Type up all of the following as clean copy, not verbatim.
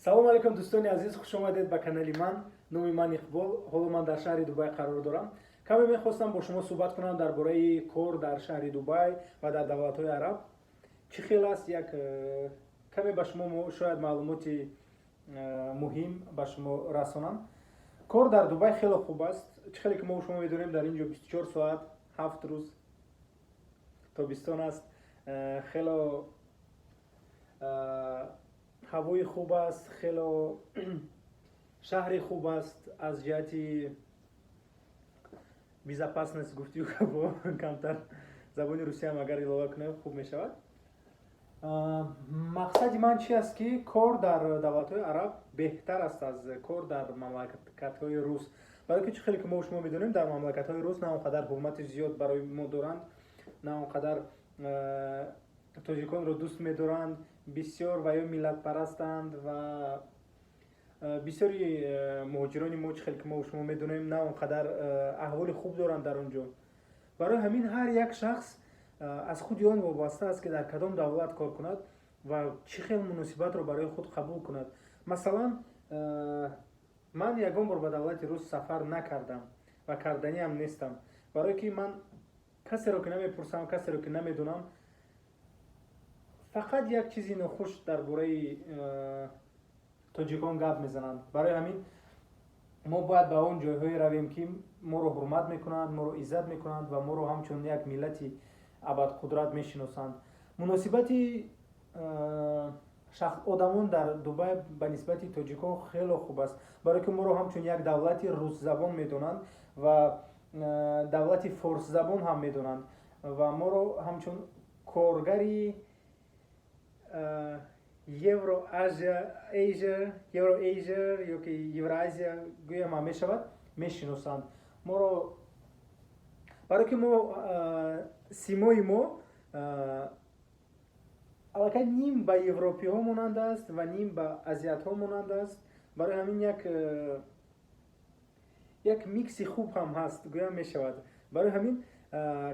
Салому алейкум, дӯстони азиз, хуш омадед ба канали ман. Номи ман Иқбол. Ҳоло ман дар шаҳри Дубай қарор дорам. Каме мехостам бо шумо суҳбат кунам дар бораи кор дар шаҳри Дубай ва дар давлатҳои араб чӣ хел аст. Як каме ба шумо шояд маълумоти муҳим ба шумо расонам. Кор дар Дубай хеле хуб аст. Чӣ хеле ки мо шумо медонем, дар ин ҷо 24 соат, 7 рӯз тобистон аст. Хело ҳавои хуб аст, хело шаҳри хуб аст. Аз ҷиҳати безопасность гуфтию бо камтар забони русиям агар илова кунем, хуб мешавад. Мақсади ман чи аст, ки кор дар давлатҳои араб беҳтар аст аз кор дар мамлакатҳои рус, барои ки чӣ хеле ки мо шумо медонем, дар мамлакатҳои рус на он қадар ҳурмати зиёд барои мо доранд, на он қадар тоҷиконро дӯст медоранд бисёр ва ё миллатпарастанд. Ва бисёри муҳоҷирони мо, чӣ хеле ки мо шумо медонем, на он қадар аҳволи хуб доранд дар он ҷо. Барои ҳамин ҳар як шахс аз худи он вобаста аст, ки дар кадом давлат кор кунад ва чӣ хел муносибатро барои худ қабул кунад. Масалан, ман ягон бор ба давлати рус сафар накардам ва карданиам нестам, барое ки ман касеро ки намепурсам, касеро ки намедонам. Фақат як чизи нохуш дар бораи тоҷикон гап мезананд. Барои ҳамин мо бояд ба он ҷойҳое равем, ки моро ҳурмат мекунанд, моро иззат мекунанд ва моро ҳамчун як миллати абадқудрат мешиносанд. Муносибати одамон дар Дубай ба нисбати тоҷикон хело хуб аст, барое ки моро ҳамчун як давлати русзабон медонанд ва давлати форсзабон ҳам медонанд ва моро ҳамчун коргари Евроазия, Азия, Евроазия ё ки Евроазия гӯям ҳам мешавад, мешиносанд моро, барое ки мо симои мо аллакай ним ба европиҳо монанд аст ва ним ба азиатҳо монанд аст. Барои ҳамин як микси хуб ҳам ҳаст, гӯям мешавад. Барои ҳамин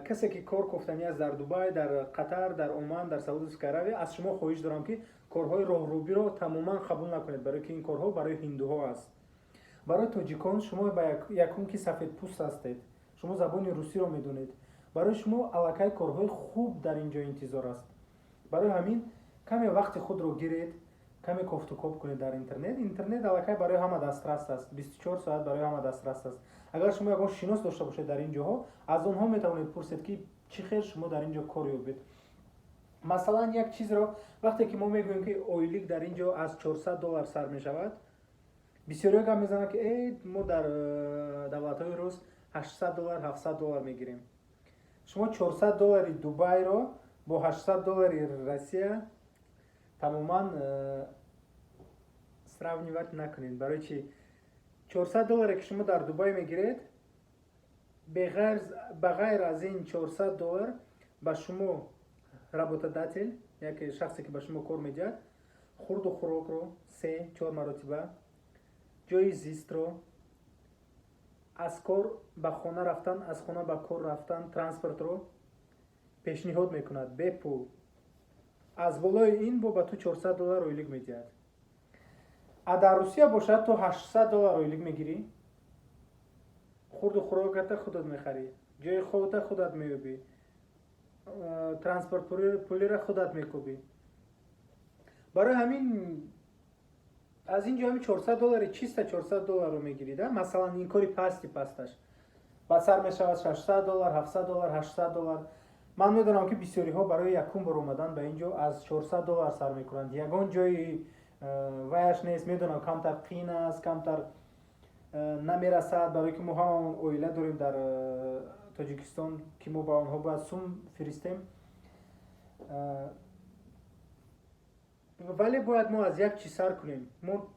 касе ки кор кофтанӣ аст дар Дубай, дар Қатар, дар Оман, дар Саудовская Аравия, аз шумо хоҳиш дорам, ки корҳои роҳрӯбиро тамоман қабул накунед, барои ки ин корҳо барои ҳиндуҳо аст. Барои тоҷикон, шумо ба якум ки сафедпӯст ҳастед, шумо забони русиро медонед, барои шумо аллакай корҳои хуб дар ин ҷо интизор аст. Барои ҳамин каме вақти худро гиред, каме кофтукоб кунед дар интернет. Интернет аллакай барои ҳама дастрас аст, 24 соат барои ҳама дастрас аст. Агар шумо ягон шинос дошта бошед дар ин ҷоҳо, аз онҳо метавонед пурсед, ки чӣ хел шумо дар ин ҷо кор ёбед. Масалан, як чизро вақте ки мо мегӯем, ки ойлик дар ин ҷо аз 400 доллар сар мешавад, бисёриҳо гап мезананд, ки мо дар давлатҳои рус 800 доллар, 700 доллар мегирем. Шумо 400 доллари Дубайро бо 800 доллари Россия тамоман сравнивать накунед. Барои чи? 400 долларе ки шумо дар Дубай мегиред, ба ғайр аз ин 400 доллар ба шумо работодатель, яке шахсе ки ба шумо кор медиҳад, хурду хӯрокро се чор маротиба, ҷои зистро, аз кор ба хона рафтан, аз хона ба кор рафтан, транспортро пешниҳод мекунад бепул. Аз болои ин бо ба ту 400 доллар ойлик медиҳад. А дар Русия бошад, ту 800 доллар ойлик мегирӣ, хурду хӯроката худат мехарӣ, ҷои хобата худат меёбӣ, транспорт пулира худат мекӯбӣ. Барои ҳамин аз ин ҷо ҳами 400 доллари чиста 400 долларро мегирӣ да. Масалан, ин кори пасти пасташ баъд сар мешавад 600 доллар, 700 доллар, 800 доллар. Ман медонам, ки бисёриҳо барои якум бор омадан ба ин ҷо аз 400 доллар сар мекунанд. Ягон ҷои ваяш нест. Медонам, камтар қиин аст, камтар намерасад, барое ки мо ҳамамон оила дорем дар Тоҷикистон, ки мо ба онҳо бояд сум фиристем. Вале бояд мо аз як чиз сар кунем. Мо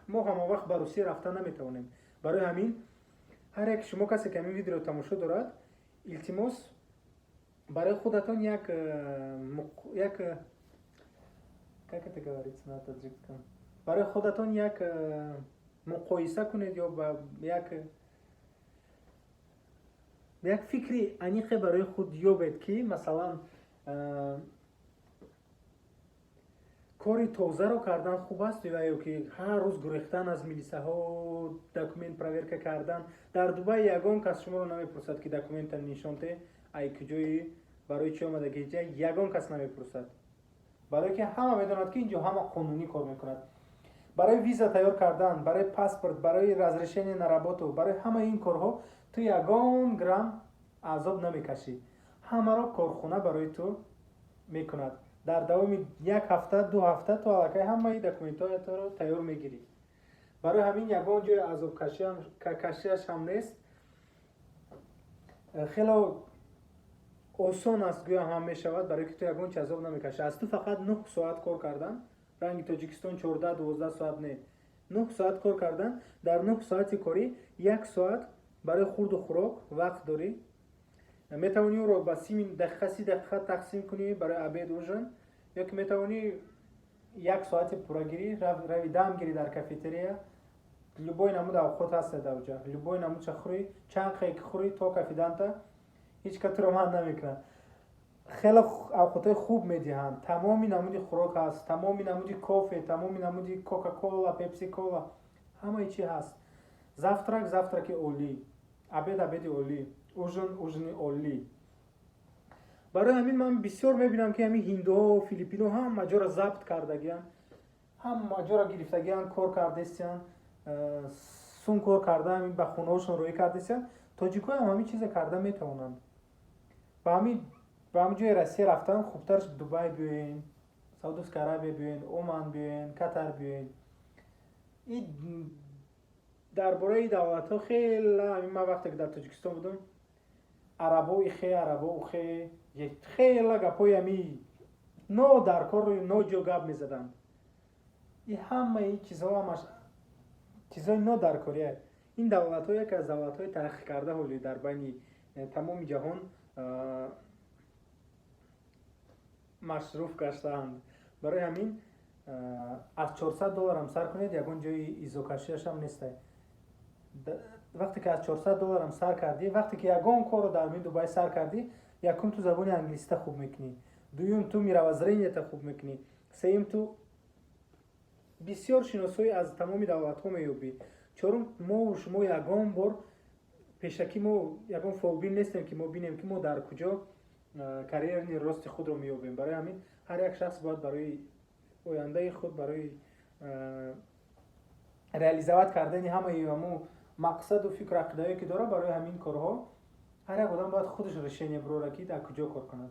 ҳама вақт ба Русия рафта наметавонем. Барои ҳамин ҳар як шумо, касе ки ҳамин видеоро тамошо дорад, илтимос, барои худатон як, как это говорится на таджикском, барои худатон як муқоиса кунед ё як фикри аниқе барои худ ёбед, ки масалан Кори тозаро кардан хуб аст ва ё ки ҳар рӯз гурехтан аз милисаҳо, документ проверка кардан? Дар Дубай ягон кас шуморо намепурсад, ки документа нишон те, ай куҷои, барои чӣ омадагӣ ҷа. Ягон кас намепурсад, барое ки ҳама медонад, ки инҷо ҳама қонунӣ кор мекунад. Барои виза тайёр кардан, барои паспорт, барои разрешение на работу, барои ҳамаи ин корҳо ту ягон грамм азоб намекашӣ. Ҳамаро корхона барои ту мекунад. Дар давоми як ҳафта, 2 ҳафта ту аллакай ҳамаи документҳоятро тайёр мегирӣ. Барои ҳамин ягон ҷои азобкашиаш ҳам нест. Хело осон аст, гӯям ҳам мешавад, барое ки ту ягон чи азоб намекашӣ. Аз ту фақат 9 соат кор кардан, ранги Тоҷикистон 14-12 соат не, 9 соат кор кардан. Дар 9 соати корӣ як соат барои хурду хӯрок вақт дорӣ. Метавонӣ ӯро ба 30 дақиқа, 30 дақиқа тақсим кунӣ барои обед, ужин, ё ки метавонӣ як соати пурра гирӣ, рави дам гирӣ дар кафетерия. Любой намуд авқот ҳаст дар уҷа, любой намудша хӯрӣ, чанд қае ки хӯрӣ, то кафиданта ҳеҷ ка туро манъ намекунад. Хеле авқотҳои хуб медиҳанд. Тамоми намуди хӯрок ҳаст, тамоми намуди кофе, тамоми намуди Кока Кола, Пепси Кола, ҳамаи чи ҳаст. Завтрак, завтраки олӣ, обед, обеди олӣ, ужин, ужини олӣ. Барои ҳамин ман бисёр мебинам, ки ҳамин ҳиндуҳо, филиппино ҳама ҷоро забт кардагиан, ҳама ҷоро гирифтагиан, кор кардестиян, сун кор карда, ба хонаҳошон роҳӣ кардестиян. Тоҷикҳоям ҳамин чиза карда метавонанд. Ба ҳамин ҷои Россия рафтан хубтарш Дубай биёен, Саудовская Арабия биёен, Оман биёен, Катар биёен. И дар бораи давлатҳо хела ман вақте ки дар Тоҷикистон будам, арабо ихе, арабо ухе, хела гапҳои ами нодаркору ноҷо гап мезаданд. И ҳамаи чизҳо ҳамаш чизҳои нодаркория. Ин давлатҳо яке аз давлатҳои тараққӣ карда ҳоли дар байни тамоми ҷаҳон машруф гаштаанд. Барои ҳамин аз 400 долларам сар кунед, ягон ҷои изокашиашам нестай. Вақте ки аз 400 долларам сар кардӣ, вақте ки ягон корро дар ҳамин Дубай сар кардӣ, якум, ту забони англисита хуб мекунӣ, дуюм, ту мировоззренията хуб мекунӣ, сеюм, ту бисёр шиносҳои аз тамоми давлатҳо меёбӣ, чорум, мову шумо ягон бор пешакӣ мо ягон фолбин нестем, ки мо бинем, ки мо дар куҷо карьерный рости худро меёбем. Барои ҳамин ҳар як шахс бояд барои ояндаи худ, барои реализовать кардани ҳамаи ҳамун мақсаду фикру ақидаое, ки дорад, барои ҳамин корҳо ҳар як одам бояд худаш решение бирора, ки дар куҷо кор кунад.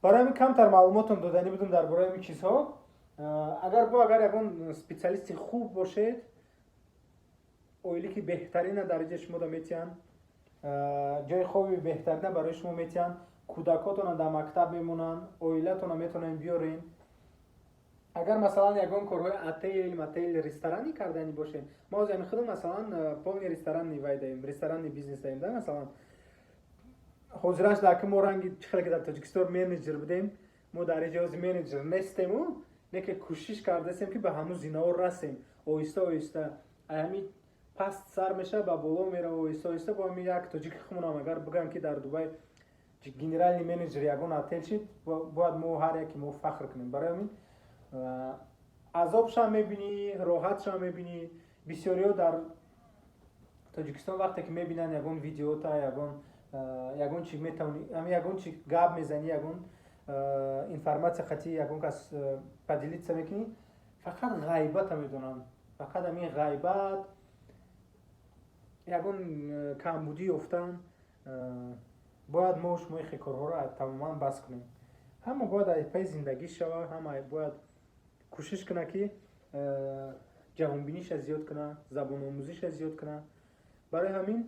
Барои ҳамин камтар маълумотон доданӣ будум дар бораи ҳамин чизҳо. Агар ягон специалисти хуб бошед, ойлики беҳтарина дараҷа шумода метиҳанд, ҷои хоби беҳтарина барои шумо метиҳанд, кӯдакотона дар мактаб мемонанд, оилатона метавонед биёрен. Агар, масалан, ягон корҳои отель мотел, ресторанӣ карданӣ бошед, мо ҳозир ҳамин худо, масалан, полный ресторанный вай даем, ресторанный бизнес даем да. Масалан, ҳозираш дар ки мо ранги чӣ хеле ки дар Тоҷикистон менеҷер будем, мо дар инҷо ҳозир менеҷер нестему, не ки кӯшиш кардастем, ки ба ҳамун зинаҳо расем оҳиста оҳиста. Ҳамин паст сар мешава, ба боло мерава оҳиста оҳиста. Бо ҳамин як тоҷики хумонам агар бигӯям, ки дар Дубай генеральный менеҷер ягон отел шид, бояд мо ҳар яке мо фахр кунем. Барои ҳамин азобшам мебинӣ, роҳатшам мебинӣ. Бисёриҳо дар Тоҷикистон вақте ки мебинанд ягон видеота, ягон чи метавонӣ, ягон чи гап мезанӣ, ягон информация хати ягон кас поделиться мекунӣ, фақат ғайбата медонанд, фақат ҳамин ғайбат, ягон камбудӣ ёфтан. Бояд мо шумо ихе корҳоро тамоман бас кунем. Ҳама бояд пайи зиндагӣ шава, ҳама бояд кӯшиш кунад, ки ҷаҳонбиниша зиёд кунад, забономӯзиша зиёд кунад. Барои ҳамин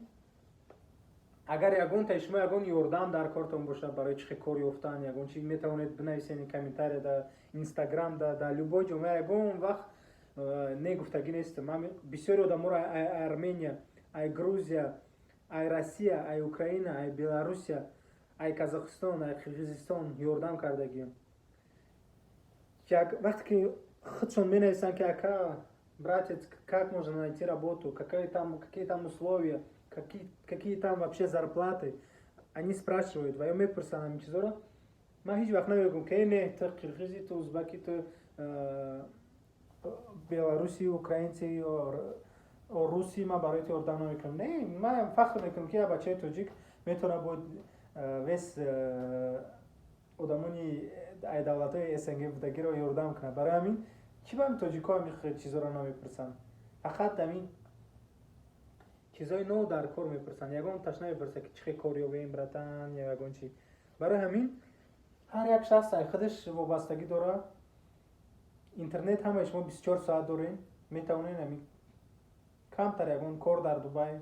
агар ягонтаи шумо ягон ёрдам дар кортон бошад барои чӣ хел кор ёфтан, ягон чи, метавонед бинависед комментария дар Инстаграм, дар любой ҷо. Ман ягон вақт негуфтагӣ нестам. Ман бисёри одаморо ай Армения, ай Грузия, ай Россия, ай Украина, ай Беларусия, ай Казахстон, ай Қирғизистон ёрдам кардагиам. Вақте ки худшон менависанд, ки ака, братец, как можно найти работу, какие там условия, какие там вообще зарплаты, они спрашивают. Ва ё мепурсанд ҳамин чизоро. Ман ҳеҷ вақт намегӯм, ки не, ту қирғизи, ту узбаки, ту Беларуси, украинцы ё руси, ман барои ту ёрдам намекунам. Не, ман фахр мекунам, ки як бачаи тоҷик метавонад бо весь одамони давлатҳои СНГ будагиро ёрдам кунад. Барои ҳамин чӣ ба тоҷикҳо ҳамин чизоро намепурсанд? Фақат ҳамин чизҳои нав дар кор мепурсанд, ягон таш намепурсад, ки чӣ хел кор ёбем, братан, ё ягон чи. Барои ҳамин ҳар як шахс ай худаш вобастагӣ дорад. Интернет ҳамаи шумо 24 соат дорем, метавонед ҳамин камтар ягон кор дар Дубай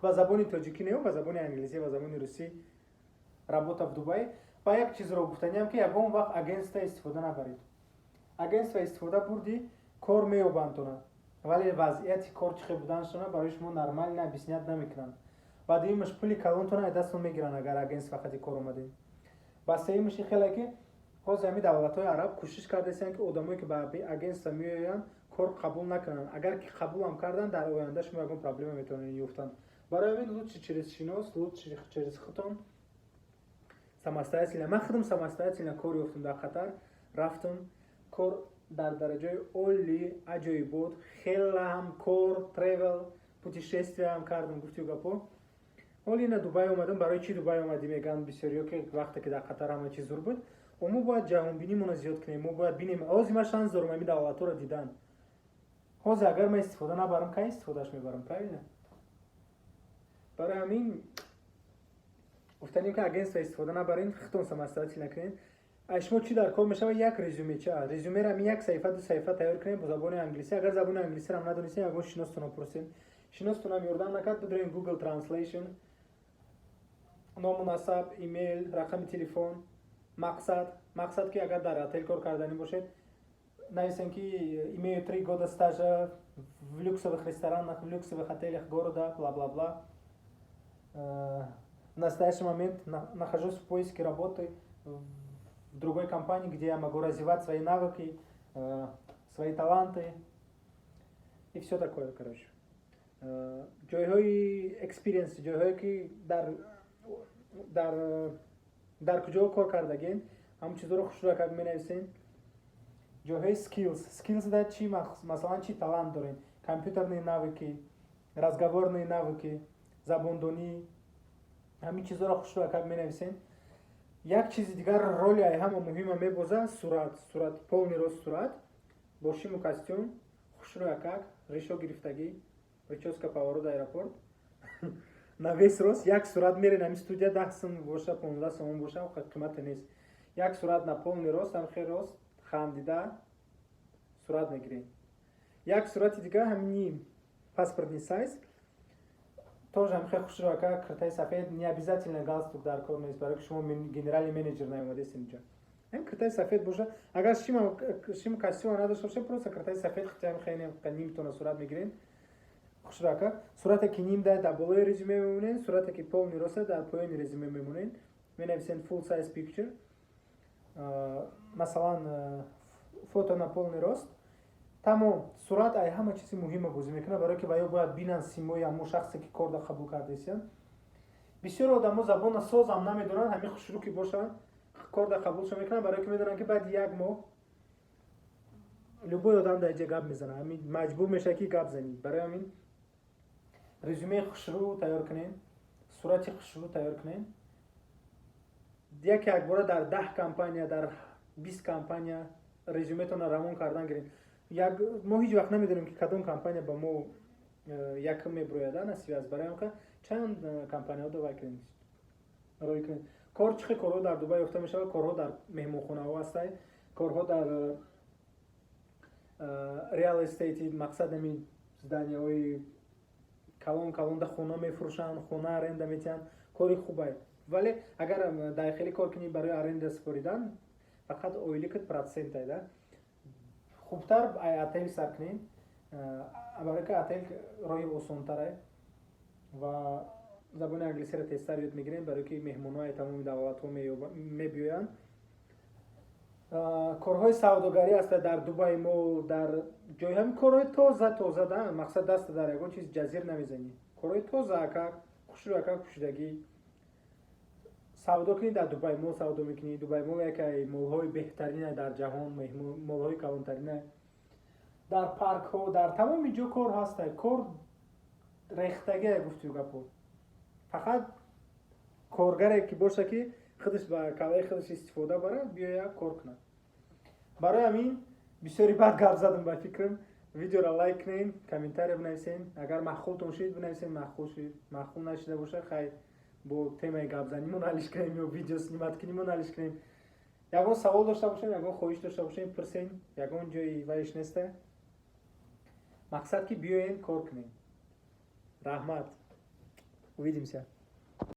ба забони тоҷикӣ не, ба забони англисӣ, ба забони русӣ, работа в Дубай. Ба як чизро гуфтаниам, ки ягон вақт агентство истифода набаред. Агентство истифода бурдӣ, кор меёбандтона, вале вазъияти кор чӣ хел буданашона барои шумо нормально объяснять намекунанд. Ба дуюмаш, пули калонтона аз дастон мегиранд, агар агентство хати кор омадем. Ба сеюмаш, ин хеле ки ҳозир ҳамин давлатҳои араб кӯшиш кардастанд, ки одамое ки ба агентство меоянд, кор қабул накунанд. Агар ки қабулам карданд, дар оянда шумо ягон проблема метавонед ёфтанд. Барои ҳамин лучше через шинос, лучше через худтон, самостоятельно. Ман худам самостоятельно кор ёфтам дар Қатар, рафтам, кор дар дараҷаи олӣ, аҷоибот, хела ҳам кор, travel, путешествия ҳам кардам, гуфтию гапо. Ҳоли ина Дубай омадам. Барои чӣ Дубай омадӣ, мегӯянд бисёриё, ки вақте ки дар Қатар ҳама чиз зур буд. Мо бояд ҷаҳонбинимонро зиёд кунем, мо бояд бинем. Ҳозир ман шанс дорам ҳамин давлатҳоро дидан. Ҳозир агар ман истифода набарам, кай истифодааш мебарам, правильно? Барои ҳамин гуфтанем, ки агентство истифода набарен, худтон самостоятельно кунед. Ай шумо чӣ дар кор мешавад? Як резюмеча, резюмеро ҳамин як саҳифа, ду саҳифа тайёр кунед бо забони англисӣ. Агар забони англисиро надонистем, ягон шиностонро пурсем. Шиностонам ёрдам накард, бидорем Google Translation. Ному насаб, имейл, рақами телефон, мақсад. Мақсад, ки агар дар отель кор карданӣ бошед, нависем, ки имею 3 года стажа в люксовых ресторанах, в люксовых отелях города бла бла бла, в настоящий момент нахожусь в поиске работы в другой компании, где я могу развивать свои навыки, свои таланты и все такое, короче. Ҷойҳои experience, ҷойҳое ки дар куҷо кор кардагем, ҳамон чизҳоро хушрӯя как менависем. Ҷойҳои skills. Skills да чи, масалан, чи талант дорем: компьютерные навыки, разговорные навыки, забондонӣ, ҳамин чизҳоро хушрӯя как менависем. Як чизи дигар, роли ай ҳама муҳима мебоза сурат. Сурат, полный рост сурат, бо шиму костюм, хушрӯя как, ришо гирифтагӣ, прическа, поворот, аэропорт на весь рост. Як сурат мерен ҳами студия, 10 сум боша, 15 сомон боша, қимате нест. Як сурат на полный рост, ҳам хел рост хандида сурат мегирем. Як сурати дигар ҳамини паспортный size, тоже ҳам хел хушрӯяка, киртаи сафед. Не обязательно галстук дар кор нест, барои ки шумо генеральный менеҷер наомадест инҷа. Ҳам киртаи сафед боша, агар шим костюма надошта боша, просто киртаи сафед хитам хеле нимтона сурат мегирем хушрӯяка. Сурате ки ним дар болои резюме мемонед, сурате ки полный роста дар поёни резюме мемонед. Менависем full size picture, масалан, фото на полный рост, тамом. Сурат ай ҳама чизи муҳима бозӣ мекунад, барое ки ва ё бояд бинанд симои ҳамон шахсе, ки корда қабул кардаистиянд. Бисёр одамо забона созам намедонанд, ҳамин хушрӯ ки бошанд, корда қабулшо мекунанд, барое ки медонанд, ки баъди як моҳ любой одам дар ҷа гап мезанад, ҳамин маҷбур мешавад, ки гап занӣ. Барои ҳамин резюмеи хушрӯ тайёр кунем, сурати хушрӯ тайёр кунем. Яке якбора дар 10 компания, дар 20 компания резюметонро равон кардан гирем. Як мо ҳеҷ вақт намедонем, ки кадом компания ба мо якм мебурояд на связь. Барои он ка чанд компанияҳо давай кунем, рой кунем. Кор чӣ хел корҳо дар Дубай ёфта мешавад? Корҳо дар меҳмонхонаҳо ҳастай, корҳо дар real estate, мақсад ами зданияҳои калон калонда хона мефурӯшанд, хона аренда метиҳанд. Кори хубай, вале агар дар хеле кор кунӣ, барои аренда супоридан фақат ойликат процентай да. Хубтар ай отель сар кунем, барои ки отель роҳи осонтарай ва забони англисиро тезтар ёд мегирем, барои ки меҳмонҳои тамоми давлатҳо мебиёянд. Корҳои савдогарӣ аста дар Дубай мо дар ҷои ҳамин корҳои тоза тоза да, мақсад даста дар ягон чиз ҷазир намезанӣ. Корҳои тоза, акак хушрӯ, акак пӯшидагӣ. Савдо кунӣ дар Дубай Мол, савдо мекунӣ. Дубай Мол яке молҳои беҳтарина дар ҷаҳон, молҳои калонтарина. Дар паркҳо, дар тамоми ҷо кор ҳаста, кор рехтагия, гуфтию гапо. Фақат коргаре ки боша, ки худаш ба калаи худаш истифода барад, биёя кор кунад. Барои ҳамин бисёри бад гап задам ба фикрам. Видеоро лайк кунед, комментария бинависен. Агар маъқултон шуд, бинависен маъқул шуд, маъқул нашида боша, хай, бо темаи гапзанимон ҳалиш кунем ё видео снимать кунимон ҳалиш кунем. Ягон савол дошта бошем, ягон хоҳиш дошта бошем, пурсен. Ягон ҷои вайш неста. Мақсад, ки биёен, кор кунем. Раҳмат, увидимся.